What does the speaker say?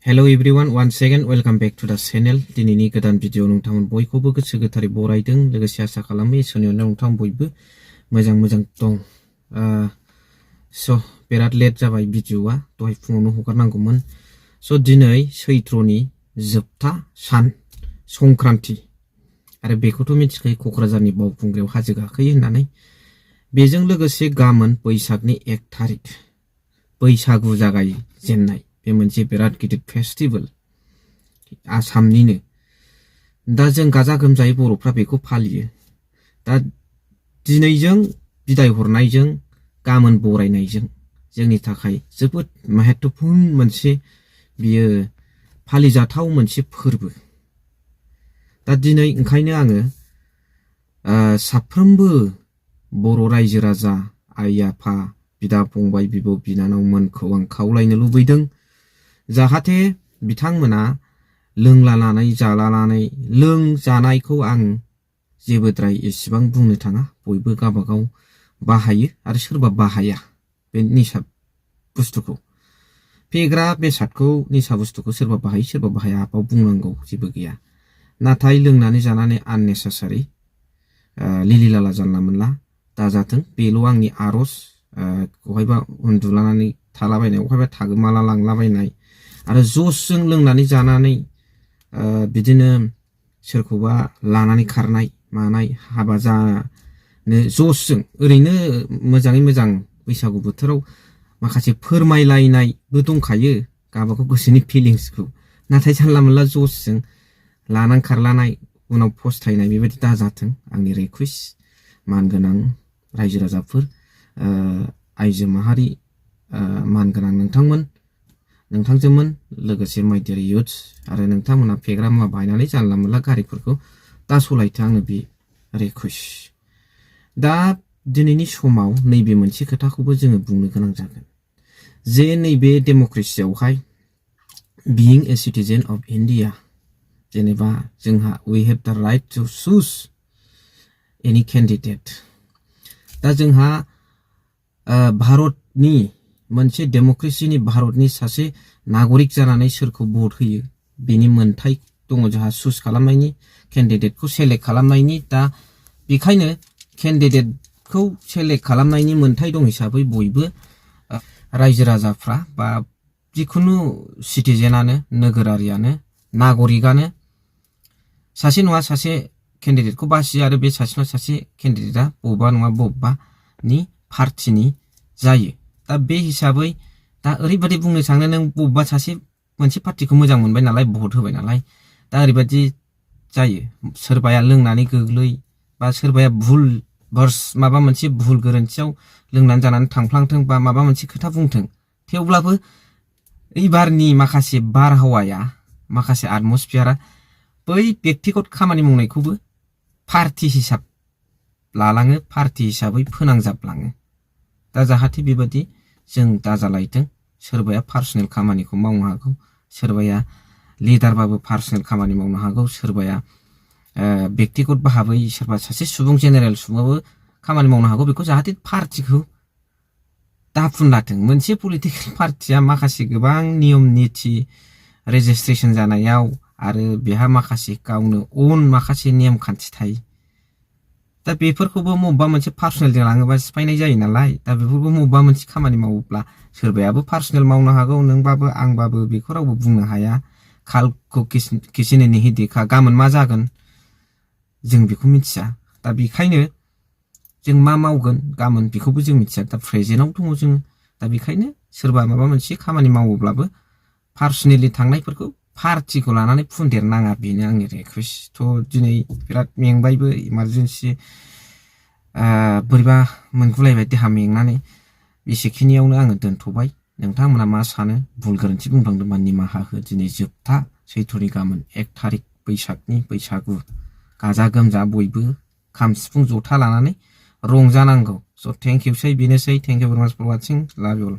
Hello everyone, once again welcome back to the channel. दिनैनि गोदान video नोंथांमोन बयखौबो गोसो गोथारै बरायदों लोगोसे आसा खालामो इसोरनि अननायाव नोंथां बयबो मोजां दं। स' बिराद लेट जाबाय भिडिअआ दहाय फुङावनो हगारनांगौमोन। स' दिनै सैत्रनि जोबथा सान संक्रान्ति आरो बेखौथ' मिथिखायो क'क्राझारनि बावखुंग्रियाव हाजो गाखोयो होननानै। बेजों लोगोसे गाबोन बैसागनि 1 तारिख बैसागु जागाय जेननाय बे मोनसे बिराद गिदिर फेस्टिवल आसामनिनो। दा जों गाजा गोमजायै बर'फ्रा बेखौ फालियो। दा दिनैजों बिदाय हरनायजों गाबोन बरायनायजों जोंनि थाखाय जोबोद महत्वपूर्ण मोनसे बियो फालिजाथाव मोनसे फोरबो। दा दिनै ओंखायनो आङो साफ्रोमबो बर' रायजो राजा आइ आफा बिदा फंबाय बिब' बिनानावमोनखौ आं खावलायनो लुबैदों जाहाथे बिथांमोना लोंलालानै जालालानै लोंजानायखौ आं जेबोद्राय एसेबां बुंनो थाङा। बयबो गावबागाव बाहायो आरो सोरबा बाहाया बे निसा बुस्थुखौ। फेग्रा बेसादखौ निसा बुस्थुखौ सोरबा बाहायो सोरबा बाहाया बाव बुंनांगौ जेबो गैया। नाथाय लोंनानै जानानै आननेसेसारि लिलि लाला जानला मोनला दाजाथों बेल' आंनि आर'ज। बहायबा उन्दुलानानै थालाबायनाय बहायबा थागोमाला लांलाबायनाय आरो जसजों लोंनानै जानानै बिदिनो सोरखौबा लानानै खारनाय मानाय हाबा जानो जसजों ओरैनो मोजाङै मोजां बैसागु बोथोराव माखासे फोरमायलायनायबो दंखायो गावबागाव गोसोनि फिलिंसखौ। नाथाय जानला मोनला जसजों लानानै खारलानाय उनाव फस्थायनाय बेबायदि दाजाथों आंनि रिकुवेस्ट। मानगोनां रायजो राजाफोर आइजो माहारि मानगोनां नोंथांजोमोन लोगोसे माय डियर युथ्स आरो नोंथांमोना फेग्रा मुवा बाहायनानै जानला मोनला गारिफोरखौ दा सलायथो आङो बे रिकुवेस्ट। दा दिनैनि समाव नैबे मोनसे खोथाखौबो जोङो बुंनो गोनां जागोन जे नैबे डेम'क्रेसियावहाय बिइं ए सिटिजेन अफ इन्डिया जेनेबा जोंहा वी हेभ द राइट टु चुज एनि केन्डिडेट। दा जोंहा भारतनि मोनसे डेम'क्रेसिनि भारतनि सासे नागरिक जानानै सोरखौ भट होयो बेनि मोनथाय दङ जोंहा चुज खालामनायनि केन्डिडेटखौ सेलेक्ट खालामनायनि। दा बेखायनो केन्डिडेटखौ सेलेक्ट खालामनायनि मोनथाय दं हिसाबै बयबो रायजो राजाफ्रा बा जिखुनु सिटिजेनानो नोगोरारियानो नागरिकानो सासे नङा सासे केन्डिडेटखौ बासियो आरो बे सासे नङा सासे केन्डिडेटआ बबेबा नङा बबेबानि पार्टिनि जायो। दा बे हिसाबै दा ओरैबायदि बुंनो सानो नों बबेबा सासे मोनसे पार्टिखौ मोजां मोनबाय नालाय भट होबाय नालाय दा ओरैबायदि जायो सोरबाया लोंनानै गोग्लै बा सोरबाया भुल भार्स माबा मोनसे भुल गोरोन्थियाव लोंनानै जानानै थांफ्लांथों बा माबा मोनसे खोथा बुंथों थेवब्लाबो एबारनि माखासे बारहावाया माखासे एटमस्फियारा बै बेक्तिगत खामानि मावनायखौबो पार्टि हिसाब लालाङो पार्टि हिसाबै फोनांजाबलाङो। दा जाहाथे बेबायदि जों दाजालायथों। सोरबाया पार्सनेल खामानिखौ मावनो हागौ सोरबाया लिडारबाबो पार्सनेल खामानि मावनो हागौ सोरबाया बेक्तिगत भाबै सोरबा सासे सुबुं जेनेरेल सुबुङाबो खामानि मावनो हागौ। बेखौ जाहाथे पार्टिखौ दाफुनलाथों। मोनसे पलिटिकेल पार्टिया माखासे गोबां नियम निथि रेजिस्ट्रेसन जानायाव आरो बेहा माखासे गावनो अन माखासे नेम खान्थि थायो। दा बेफोरखौबो बबेबा मोनसे पार्सनेलजों लाङोबा सिफायनाय जायो नालाय दा बेफोरखौ बबेबा मोनसे खामानि मावोब्ला सोरबायाबो पार्सनेल मावनो हागौ नोंबाबो आंबाबो बेखौ रावबो बुंनो हाया। कालखौ किसिने नहीं देखा गाबोन मा जागोन जों बेखौ मिथिया। दा बेखायनो जों मा मावगोन गाबोन बेखौबो जों मिथिया। दा प्रेजेन्टआव दङ जोङो। दा बेखायनो सोरबा माबा मोनसे खामानि मावोब्लाबो पार्सनेलि थांनायफोरखौ पार्टिखौ लानानै फुनदेरनाङा बेनो आंनि रिकुवेस्ट। थ' दिनै बिराद मेंबायबो इमारजेन्सि बोरैबा मोनगुलायबाय देहा मेंनानै बेसेखिनियावनो आङो दोनथ'बाय। नोंथांमोना मा सानो भुल गोरोन्थि बुंफ्लांदोंबा निमाहा हो। दिनै जोबथा सैत्रनि गाबोन 1 तारिख बैसागनि बैसागु गाजा गोमजा बयबो खाम सिफुं जथा लानानै रंजानांगौ। स' थेंक इउ सै बेनोसै। थेंक इउ भेरि माच फर वाचिं। लाभ इउ अल।